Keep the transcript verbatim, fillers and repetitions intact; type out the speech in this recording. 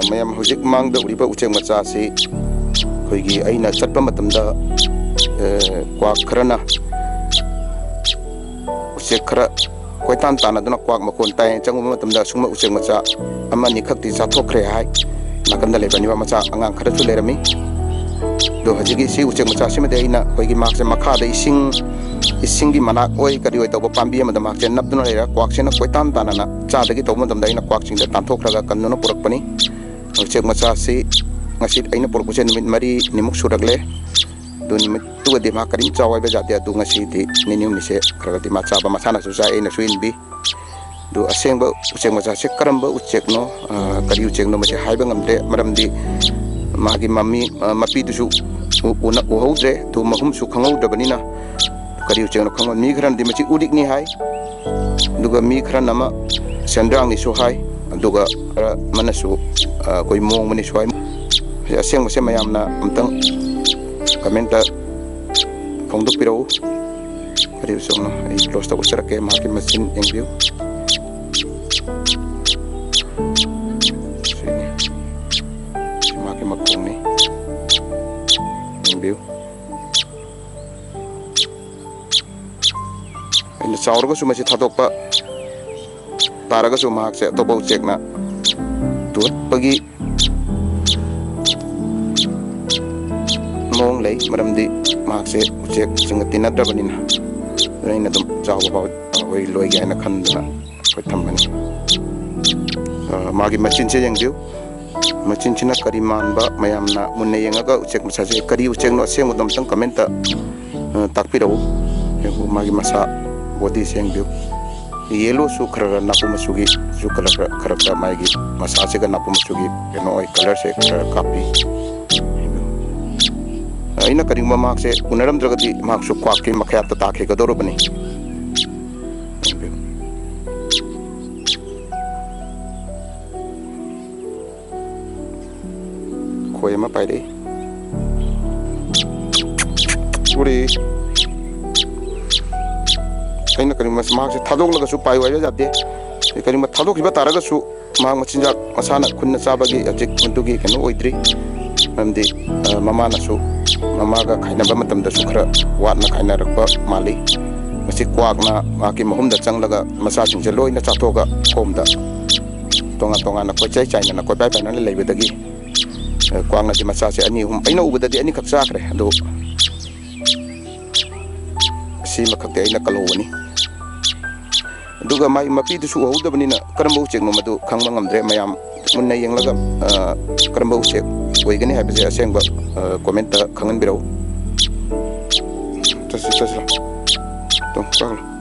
ꯃꯌꯥꯝ ꯍꯧꯖꯤꯛ ꯃꯥꯡꯗ ꯎꯔꯤꯕ ꯎꯆꯦꯛ ꯃꯆꯥꯁꯤ ꯑꯩꯈꯣꯏꯒꯤ ꯑꯩꯅ ꯆꯠꯄ ꯃꯇꯝꯗ, ꯑ, ꯀ꯭ꯋꯥꯛ ꯈꯔꯅ ꯎꯆꯦꯛ ꯈꯔ ꯀꯣꯏꯇꯥꯟ ꯇꯥꯟꯅꯗꯨꯅ ꯀ꯭ꯋꯥꯛ ꯃꯈꯣꯟ ꯇꯥꯏ꯫ ꯆꯪꯉꯨꯕ ꯃꯇꯝꯗ ꯑꯁꯨꯝꯕ ꯎꯆꯦꯛ ꯃꯆꯥ ꯑꯃ ꯑꯅꯤꯈꯛꯇꯤ ꯆꯥꯊꯣꯛꯈ꯭ꯔꯦ ꯍꯥꯏ꯫ ꯅꯥꯀꯟꯗ ꯂꯩꯕ ꯅꯤꯄꯥ ꯃꯆꯥ ꯑꯉꯥꯡ ꯈꯔꯁꯨ ꯂꯩꯔꯝꯃꯤ꯫ ꯑꯗꯣ ꯍꯧꯖꯤꯛꯀꯤ ꯁꯤ ꯎꯆꯦꯛ ꯃꯆꯥꯁꯤꯃꯗꯤ ꯑꯩꯅ ꯑꯩꯈꯣꯏꯒꯤ ꯃꯍꯥꯛꯁꯦ ꯃꯈꯥꯗ ꯏꯁꯤꯡ, ꯏꯁꯤꯡꯒꯤ ꯃꯅꯥꯛ ꯑꯣꯏ ꯀꯔꯤ ꯑꯣꯏ ꯇꯧꯕ ꯄꯥꯝꯕꯤ ꯑꯃꯗ ꯃꯍꯥꯛꯁꯦ ꯅꯞꯇꯨꯅ ꯂꯩꯔꯒ ꯀ꯭ꯋꯥꯛꯁꯤꯅ ꯀꯣꯏꯇꯥꯟ ꯇꯥꯟꯅꯅ ꯆꯥꯗꯒꯤ ꯇꯧꯕ ꯃꯇꯝꯗ ꯑꯩꯅ ꯀ꯭ꯋꯥꯛꯁꯤꯡꯗ ꯇꯥꯟꯊꯣꯛꯈ꯭ꯔꯒ ꯀꯟꯗꯨꯅ ꯄꯨꯔꯛꯄꯅꯤ꯫ ꯎꯆꯦꯛ ꯃꯆꯥꯁꯤ ꯉꯁꯤ ꯑꯩꯅ ꯄꯨꯔꯛꯄꯁꯦ ꯅꯨꯃꯤꯠ ꯃꯔꯤꯅꯤꯃꯨꯛ ꯁꯨꯔꯛꯂꯦ꯫ ꯑꯗꯨ ꯅꯨꯃꯤꯠꯇꯨꯒꯗꯤ ꯃꯥ ꯀꯔꯤꯝ ꯆꯥꯎ ꯍꯥꯏꯕ ꯌꯥꯗꯦ꯫ ꯑꯗꯨ ꯉꯁꯤꯗꯤ ꯅꯤꯅꯤ ꯍꯨꯝꯅꯤꯁꯦ ꯈꯔ ꯈꯔꯗꯤ ꯃꯥ ꯆꯥꯕ ꯃꯁꯥꯅꯁꯨ ꯆꯥꯏ, ꯑꯩꯅꯁꯨ ꯏꯟꯕꯤ꯫ ꯑꯗꯨ ꯑꯁꯦꯡꯕ ꯎꯆꯦꯛ ꯃꯆꯥꯁꯦ ꯀꯔꯝꯕ ꯎꯆꯦꯛꯅꯣ, ꯑ, ꯀꯔꯤ ꯎꯆꯦꯛꯅꯣ, ꯃꯁꯤ ꯍꯥꯏꯕ ꯉꯝꯗ꯭ꯔꯦ꯫ ꯃꯔꯝꯗꯤ ꯃꯥꯒꯤ ꯃꯃꯤ, ꯑ, ꯃꯄꯤꯗꯨꯁꯨ ꯎ-, ꯎꯅ-, ꯎꯍꯧꯗ꯭ꯔꯦ꯫ ꯑꯗꯨ ꯃꯍꯨꯝꯁꯨ ꯈꯪꯍꯧꯗ꯭ꯔꯕꯅꯤꯅ ꯀꯔꯤ ꯎꯆꯦꯛꯅꯣ ꯈꯪꯉꯣꯏ꯫ ꯃꯤ ꯈꯔꯅꯗꯤ ꯃꯁꯤ ꯎꯔꯤꯛꯅꯤ ꯍꯥꯏ, ꯑꯗꯨꯒ ꯃꯤ ꯈꯔꯅ ꯑꯃ ꯁꯦꯟꯗ꯭ꯔꯥꯡꯅꯤꯁꯨ ꯍꯥꯏ, ꯑꯗꯨꯒ ꯈꯔ ꯑꯃꯅꯁꯨ, ꯑ, ꯑꯩꯈꯣꯏ ꯃꯣꯡꯕꯅꯤꯁꯨ ꯍꯥꯏ꯫ ꯑꯁꯦꯡꯕꯁꯦ ꯃꯌꯥꯝꯅ ꯑꯝꯇꯪ ꯀꯃꯦꯟꯇ ꯐꯣꯡꯗꯣꯛꯄꯤꯔꯛꯎ꯫ ꯀꯔꯤ ꯎꯆꯦꯛꯅꯣ? ꯑꯩ ꯀ꯭ꯂꯣꯁꯇ ꯎꯠꯆꯔꯛꯀꯦ꯫ ꯃꯍꯥꯛꯀꯤ ꯃꯆꯤꯟ ꯌꯦꯡꯕꯤꯌꯨ꯫ ꯁꯤꯅꯤ꯫ ꯁꯤ ꯃꯍꯥꯛꯀꯤ ꯃꯈꯣꯡꯅꯤ꯫ ꯌꯦꯡꯕꯤꯌꯨ꯫ ꯑꯩꯅ ꯆꯥꯎꯔꯒꯁꯨ ꯃꯁꯤ ꯊꯥꯗꯣꯛꯄ ꯇꯥꯔꯒꯁꯨ ꯃꯍꯥꯛꯁꯦ ꯑꯇꯣꯞꯄ ꯎꯆꯦꯛꯅ ꯇꯨꯍꯠꯄꯒꯤ ꯃꯑꯣꯡ ꯂꯩ, ꯃꯔꯝꯗꯤ ꯃꯍꯥꯛꯁꯦ ꯎꯆꯦꯛꯁꯤꯡꯒ ꯇꯤꯟꯅꯗ꯭ꯔꯕꯅꯤꯅ꯫ ꯑꯗꯨꯅ ꯑꯩꯅ ꯑꯗꯨꯝ ꯆꯥꯎꯕ ꯐꯥꯎ ꯑꯩꯈꯣꯏ ꯂꯣꯏꯒꯦ ꯍꯥꯏꯅ ꯈꯟꯗꯨꯅ ꯑꯩꯈꯣꯏ ꯊꯝꯕꯅꯤ꯫ ꯑ, ꯃꯥꯒꯤ ꯃꯆꯤꯟꯁꯦ ꯌꯦꯡꯕꯤꯌꯨ꯫ ꯃꯆꯤꯟꯁꯤꯅ ꯀꯔꯤ ꯃꯥꯟꯕ, ꯃꯌꯥꯝꯅ ꯃꯨꯟꯅ ꯌꯦꯡꯉꯒ ꯎꯆꯦꯛ ꯃꯆꯥꯁꯦ ꯀꯔꯤ ꯎꯆꯦꯛꯅꯣ ꯑꯁꯦꯡꯕꯗꯣ ꯑꯝꯇꯪ ꯀꯃꯦꯟꯇ, ꯑ, ꯇꯥꯛꯄꯤꯔꯛꯎ꯫ ꯌꯦꯡꯉꯨ, ꯃꯥꯒꯤ ꯃꯁꯥ, ꯕꯣꯗꯤꯁꯦ ꯌꯦꯡꯕꯤꯌꯨ꯫ ꯌꯦꯂꯣꯁꯨ ꯈꯔ ꯈꯔ ꯅꯥꯄꯨ ꯃꯆꯨꯒꯤꯁꯨ ꯀꯂꯔ ꯈꯔ ꯈꯔ ꯈꯔ ꯃꯥꯒꯤ ꯃꯁꯥꯁꯤꯒ ꯅꯥꯄꯨ ꯃꯆꯨꯒꯤ ꯀꯩꯅꯣ ꯑꯣꯏ, ꯀꯂꯔꯁꯦ ꯈꯔ ꯈꯔ ꯀꯥꯞꯄꯤ꯫ ꯑꯩꯅ ꯀꯔꯤꯒꯨꯝꯕ ꯃꯍꯥꯛꯁꯦ ꯎꯅꯔꯝꯗ꯭ꯔꯒꯗꯤ ꯃꯍꯥꯛꯁꯨ ꯀ꯭ꯋꯥꯛꯀꯤ ꯃꯈꯌꯥꯞꯇ ꯇꯥꯈꯤꯒꯗꯧꯔꯕꯅꯤ꯫ ꯈꯣꯏ ꯑꯃ ꯄꯥꯏꯔꯛꯏ꯫ ꯎꯔꯤ꯫ ꯑꯩꯅ ꯀꯔꯤꯒꯨꯝꯕ ꯃꯍꯥꯛꯁꯦ ꯊꯥꯗꯣꯛꯂꯒꯁꯨ ꯄꯥꯏꯌꯨ ꯍꯥꯏꯕ ꯌꯥꯗꯦ꯫ ꯀꯔꯤꯒꯨꯝꯕ ꯊꯥꯗꯣꯛꯈꯤꯕ ꯇꯥꯔꯒꯁꯨ, ꯃꯍꯥꯛ ꯃꯆꯤꯟꯖꯥꯛ ꯃꯁꯥꯅ ꯈꯨꯟꯅ ꯆꯥꯕꯒꯤ ꯍꯧꯖꯤꯛ ꯃꯗꯨꯒꯤ ꯀꯩꯅꯣ ꯑꯣꯏꯗ꯭ꯔꯤ꯫ ꯃꯔꯝꯗꯤ, ꯑ, ꯃꯃꯥꯅꯁꯨ, ꯃꯃꯥꯒ ꯈꯥꯏꯅꯕ ꯃꯇꯝꯗꯁꯨ ꯈꯔ ꯋꯥꯠꯅ ꯈꯥꯏꯅꯔꯛꯄ ꯃꯥꯜꯂꯤ꯫ ꯃꯁꯤ ꯀ꯭ꯋꯥꯛꯅ ꯃꯍꯥꯛꯀꯤ ꯃꯍꯨꯝꯗ ꯆꯪꯂꯒ ꯃꯆꯥꯁꯤꯡꯁꯦ ꯂꯣꯏꯅ ꯆꯥꯊꯣꯛꯑꯒ ꯈꯣꯝꯗ ꯇꯣꯉꯥꯟ ꯇꯣꯉꯥꯟꯅ ꯀꯣꯏꯆꯥꯏ ꯆꯥꯏꯅꯅ ꯀꯣꯏꯄꯥꯏ ꯄꯥꯏꯅꯅ ꯂꯩꯕꯗꯒꯤ, ꯑ, ꯀ꯭ꯋꯥꯛꯅꯗꯤ ꯃꯆꯥꯁꯦ ꯑꯅꯤ ꯑꯍꯨꯝ, ꯑꯩꯅ ꯎꯕꯗꯗꯤ ꯑꯅꯤꯈꯛ ꯆꯥꯈ꯭ꯔꯦ꯫ ꯑꯗꯨ ꯁꯤꯃꯈꯛꯇꯤ ꯑꯩꯅ ꯀꯜꯍꯧꯕꯅꯤ꯫ ꯑꯗꯨꯒ ꯃꯥꯒꯤ ꯃꯄꯤꯗꯨꯁꯨ ꯎꯍꯧꯗꯕꯅꯤꯅ ꯀꯔꯝꯕ ꯎꯆꯦꯛꯅꯣ ꯃꯗꯨ ꯈꯪꯕ ꯉꯝꯗ꯭ꯔꯦ꯫ ꯃꯌꯥꯝ ꯃꯨꯟꯅ ꯌꯦꯡꯂꯒ, ꯑ, ꯀꯔꯝꯕ ꯎꯆꯦꯛ ꯑꯣꯏꯒꯅꯤ ꯍꯥꯏꯕꯁꯦ ꯑꯁꯦꯡꯕ, ꯑ, comment ꯈꯪꯍꯟꯕꯤꯔꯛꯎ꯫ ꯆꯠꯁꯤ, ꯆꯠꯁꯤ꯫ ꯇꯨ, ꯆꯠꯂꯣ꯫